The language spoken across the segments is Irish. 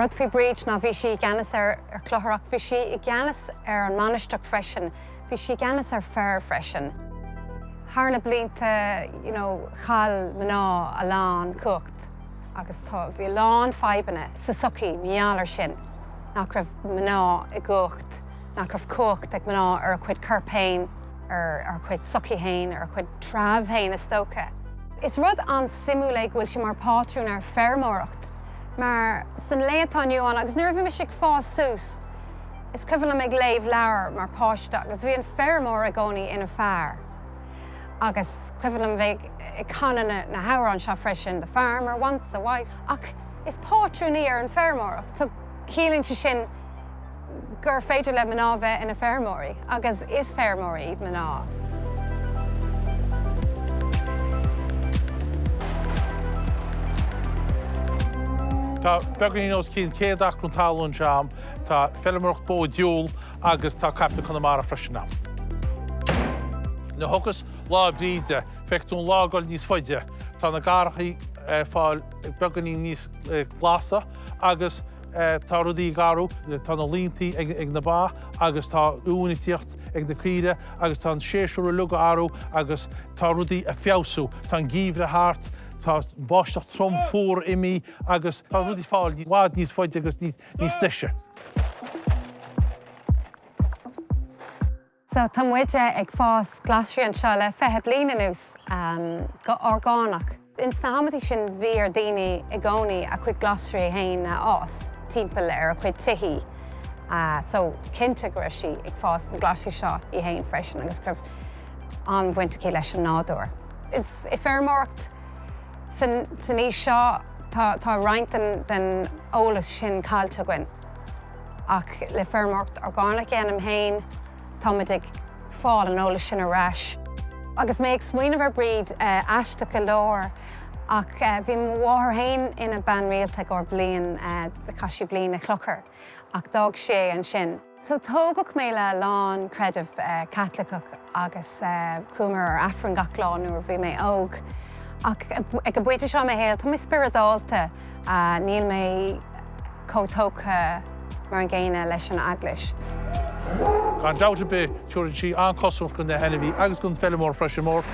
Rud faoi Bríd ná bhí sí i gceannas ar ar chlochar ach bhí sí i gceannas ar an mainistreach freisin, bhí sí i gceannas ar fir freisin. Thar na blianta you know chaill mná a lán cumhacht agus tá, bhí a lán fadhbanna sa sochaí mar gheall ar sin, nach raibh mná i gcumhacht, nach raibh cumhacht ag mná ar a cuid corp féin, ar a cuid sochaí féin, ar a cuid treabh féin is dócha. Is rud an-suimiúil é go bhfuil sí mar pátrún ar feirmeoireacht, mar san lae atá inniu ann, agus nuair a bhí mise ag fás suas, is cuimhin liom ag léamh leabhar mar páiste agus bhí an feirmeoir i gcónaí ina fear. Agus cuimhin liom bheith ag canadh na hamhráin seo freisin, The farmer wants a wife, ach is pátrún í ar an feirmeoireacht, so ciallaíonn sé sin gur féidir le mná bheith ina feirmeoirí, agus is feirmeoirí iad mná. Tá beagáinín os cionn 100 acra talún anseo a'm, tá feilméaracht bó diúl agus tá caiple Conamara freisin a'm. Nuair a thiocfas Lá Bríde, feicfidh tú an lá ag dul níos faide, tá na garraithe ag fáil beagáinín níos glasa agus Tá rudaí ag athrú, tá na laontaí ag na ba agus tá uain ag tíocht ag na caoire agus tá an séasúr uilig ag athrú agus tá rudaí ag feabhsú. Tá an geimhreadh thart, tá báisteach trom fuar imithe agus tá rudaí ag fáil i bhfad níos faide agus níos deise. So tá muide ag fás glasraí anseo le 20 bliain anuas, go orgánach. Ins na hamantaí sin bhí ar daoine i gcónaí a cuid glasraí fhéin a fhás timpeall ar a cuid tithí. So cinnte go raibh sí ag fás na glasraí seo í fhéin freisin agus go raibh an-bhaint aici leis an nádúr. Ins i feirmeoireacht san san aois seo tá tá roinnt den den eolas sin caillte againn. Ach le feirmeoireacht orgánach a dhéanaim féin, táimid ag fáil an eolais sin ar ais. Agus mé ag smaoineamh ar Bríd, aisteach go leor, ach bhí mo mháthair féin ina bean rialta i gcomhair bliain, chaith sí bliain i gclochar, ach d'fhág sí é ansin. So tógadh mé le a lán creideamh Caitliceach agus chuamar ar Aifreann gach lá nuair a bhí mé óg. Ach ag an bpointe seo i mo shaol, tá mé spioradálta, níl mé chomh tógtha mar an gcéanna leis an Eaglais. Gan dabht ar bith, tabharann sí an-chosaint do na hainmhí agus don feilméar freisin mar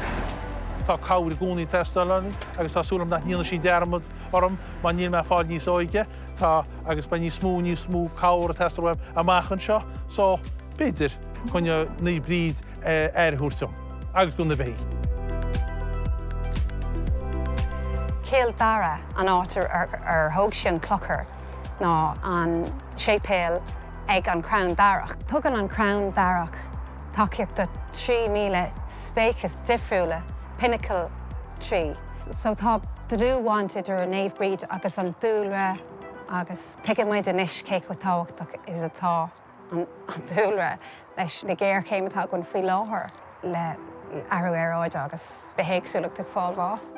tá cabhair i gcónaí ag teastáil uainn agus tá súil agam nach ndéanfaidh sí dearmad orm mar níl mé ag fáil níos óige, tá, agus beidh níos mó, níos mó cabhair ag teastáil uaim amach anseo so b'fhéidir chun Naomh Bríd aire a thabhairt dom agus do na beithígh. Cill Dara an áit ar thóg sí an clochar ná an séipéal ag an chrann darach. Tugann an crann darach tacaíocht do 3,000 speiceas difriúla, pinnacle tree. So tá dlúthbhaint idir Naomh Bríd agus an dúlra agus tuigeann muid anois cé chomh tábhachtach is atá an dúlra leis na géarchéim atá againn faoi láthair le athrú aeráide agus bithéagsúlacht ag fáil bháis.